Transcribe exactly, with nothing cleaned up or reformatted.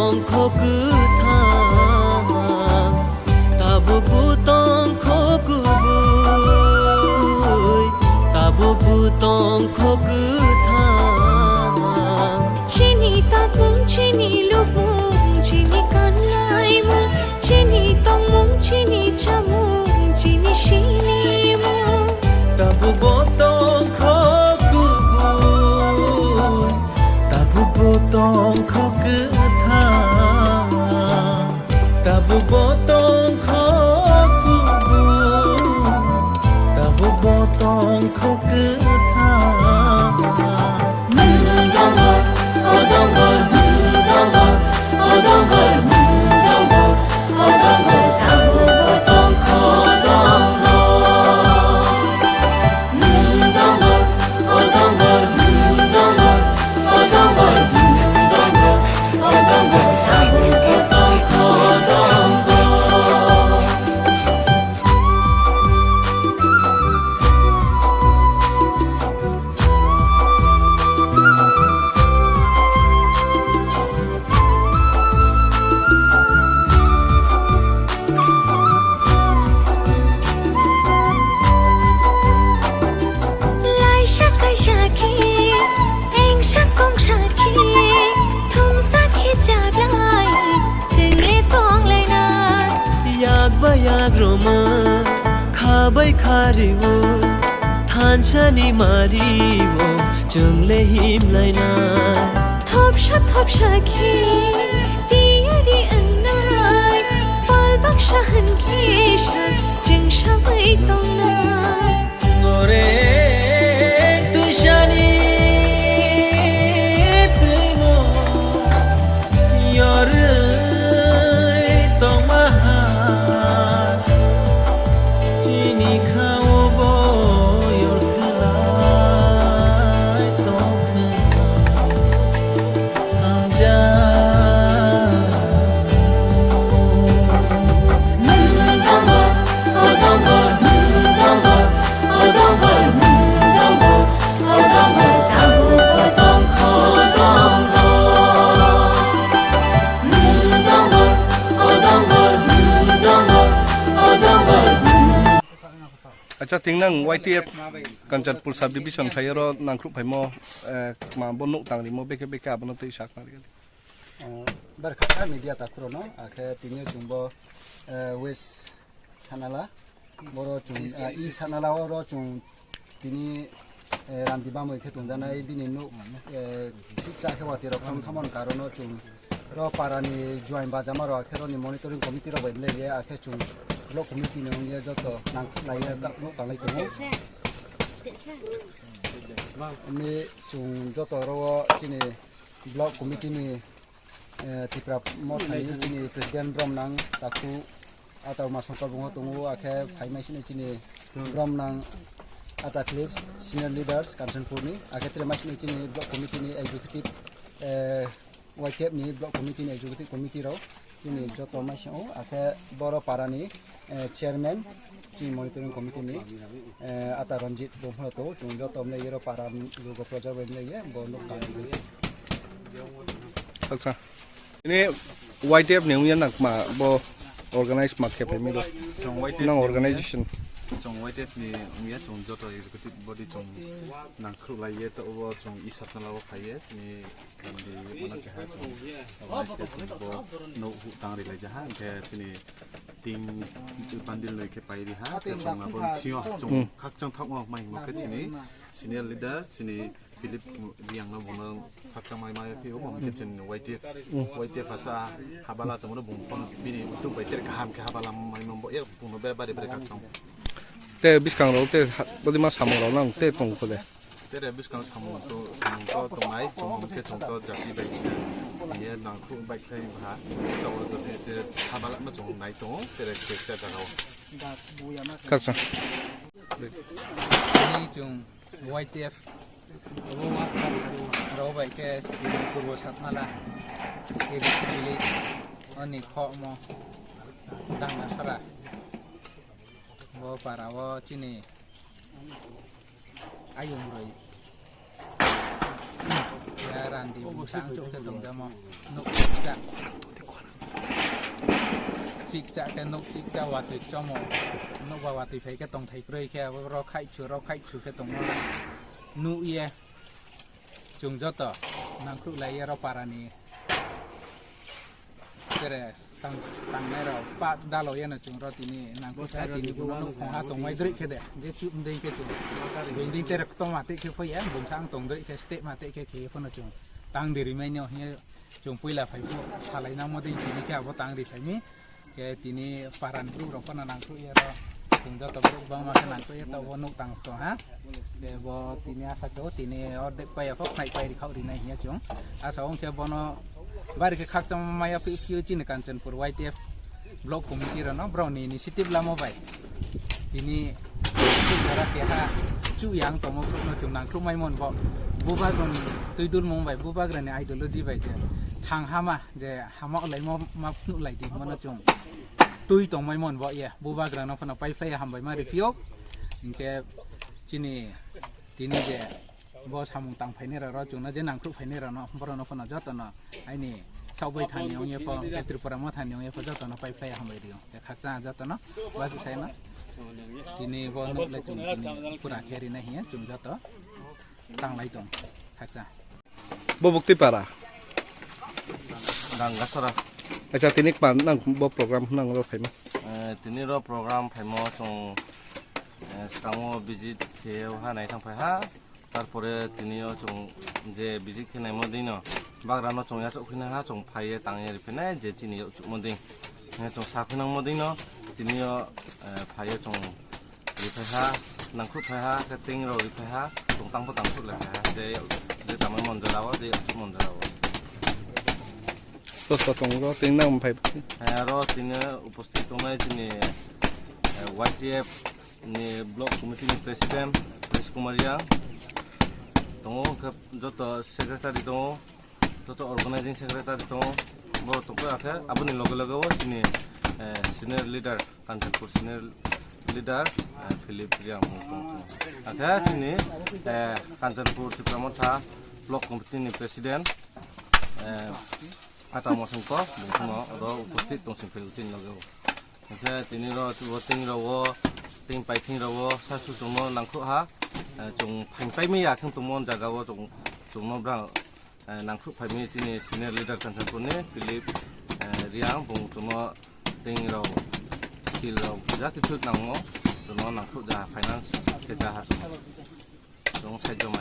Tongkho kwthang, tabukbo tongkho kubui, tabukbo tongkho kwthang. Chini takung, chini lubung, chini kanlaimung, chini tongmung, chini chamung, chini sinimung. Tabukbo tongkho kubui, tabukbo tongkho kwthang, tabukbo tongkho kubui, tabukbo tongkho kwthang. Laisa kaisa khe, engsa kongsa khe, thumsa khe chablai, chwngle tonglaina. Yak bai yak rwma, kha bai kha rwo, thansani mario, chwngle himlaina. Thopsa thopsa khe tiyari wngnai, pal baksa hwn khe sa chwng sabai tongnai. Gorek twisani twimo yorwi tongma ha. Chini khao bo yorkhlai tongkha hamjak. Acha, ting nang Y T F Kanchanpur subdivision phai oro nangkhruk phaimo, eh, ma bo nuk tang rimo, beke beke abono twi sak nang rikha. Oh, berkha media takhurokno, akhe tini chwngbo, eh, West Sanala, boro chwng, eh, East Sanala oro chwng tini, eh, randi bamwi khe tongjanai bini nuk, eh, siksa khe watwi rok chong thamon karono chwng ro parani juain bajama rok akhe roni monitoring committee rok bai belai ye akhe chwng block committee ni wngya joto nangkuk lai ye ta-, nuk tanglai tongo. Ni chwng joto oro chini block committee ni, eh, Tipra Mothani chini president Bromnang Taku Ata Uma Shankar bungho tongo, akhe phaimai sini chini Bromnang Ata Philips, senior leaders Kanchanpur ni, akhe tere mai sini chini block committee ni executive, eh, Y T F ni block committee ni executive committee rok chini joto mai sini, akhe boro para ni, eh, chairman, chini monitoring committee ni, eh, Ata Ranjit bungho tongo, chwng joto mle yero para ni logo project bai mle ye, bo nuk tang. Acha. Ini Y T F ni wngya nang ma bo organize ma khe phaimilo. Chwng Y T F nang ni organization. Chwng Y T F ni wngya chwng joto executive body chwng nangkhruk lai ye to bo chwng East Satnala o phai ye chini kandi mana keha chwng organize khe chwng bo no hu tang ri lai jaha, hwnkhe chini ting pandil noi khe pai ri ha, khe chwng abo sio chwng khakchang thok ma mai mo khe chini senior leader chini Philip Riang no bono khakchang mai mai phi omo khe chini Y T F, Y T F asa habala tongmano bung phone bini utuk bai tere kaham khe habala mai mambo ya bung no bere bari bari khakchang. Te biskang rok te ha-, bodi ma samung rok nang te tong kho de. Tere biskang samung to, samung to tongnai, chwng khe chwng to jati bai khe ye nang khu bai khlai bha, to jati te habala ma chwng nai tongo, tere khe khe jaga o. Khakchang. Ani chwng Y T F abo ma rok bai khe Purbo Satmala, T V village, ani khomo Dangasara. Bo para o chini ayung roi. Ya ran Di bwsa ang chuk khe tongjamo. Nuk chikcha. Chikcha khe nuk chikcha watwi chomo. Nuk ba watwi phai khe tongthai kwrwi khe abo rok khai chu rok khai chu khe tongmo. Nuk ye. Chwng joto nangkhruh lai ye rw parani. Tere tang, tangnai rw pa dalo yeno chwng rw tini nangkhruh sa tini buno nuk khong ha tongmai drwi khe de. Je chuk mdei khe chwng. Buinding tere toma tei khe phoi ya, bungsa ang tong drwi khe step ma tei khe khe phano chwng. Tang de rimai no hiye chwng puila phai phu salai nang mo dei tini khe abo tang ri phai mi. Khe tini paran bru rok phano nangkhruh ye rw. Chwng joto bru bangma khe nangkhruh ye tabo nuk tang tong ha. Khe bo tini asa khe o tini ordek pai ya phok nai pai ri khau ri nai hiya chwng. Asa ong khe bono bari khe khakchang maya phi phi chini Kanchanpur Y T F block committee rano borok ni initiative lamo bai. Tini jora keha chu yang tomo borok no chwng nangkhruh mai mon bo. Bubagrani twi dul mung bai bubagrani ideology bai je thang hama je hama olai mo ma phunuk lai di mono chwng twi tongmai mon bo ye bubagrano phano pai phlai hambai ma riphiyo. Hinkhe chini tini je bo samung tang phainai rok chwngno je nangkhruh phainai rokno borokno phano jotono aini sabai thani ongye pho, hinkhe Tripura mo thani ongye pho jotono pai phlai hambai rio. Khe khakchang jotono wachu saino tini bo nuk lai chwng tini pura khe rinai hiya chwng joto tang lai tong khakchang. Bo bukti para. Dangasora. Acha tini kma nang bo program nang ro phaima. Eh, tini ro program phaimo chwng, eh, swkango visit khe ha nai thang phai ha. Tarpore tini o chwng je visit khe naimo dino bagra no chwng yachok phina ha chwng phai ye tang ye ri phina je chini yachok mo ding. Eh, chwng sa phina mo dino tini o, eh, phai ye chwng Riphaiha, nangkhruh phaiha, khe ting rok riphaiha, tongtang pho tangkhruh le phaiha, je, je tamo monjora o, je yokchuk monjora o. Sosta tongo, ting nang phai. Hai aro tini uposthit tongnai chini, eh, Y T F ni block committee ni president, Rish Kumar Yang. Tongo, khe joto secretary tongo. Joto organizing secretary tongo, borok tongkha khe aboni loge loge o chini, eh, senior leader, Kanchanpur senior leader, eh, Philip Reang bo tongkha. Akhe chini, eh, Kanchanpur Tipra Motha block committee ni president, eh, Ata Mosongko, bo phano oro uposthit tongsing phai chini loge o. Hingkhe tini ro, bo ting ro o, ting paithing ro o, sasu chwngno nangkhruh ha, eh, chwng phain paimaya khe tongmo jaga o chwng, chwngno bra, eh, nangkhruh phaimaya chini senior leader Kanchanpur ni Philip, eh, Reang, bo chwngno ting ro, skill ro, ja kichu nango, chwngno nangkhruh ja finance khe ja ha chwng, chwng side joma.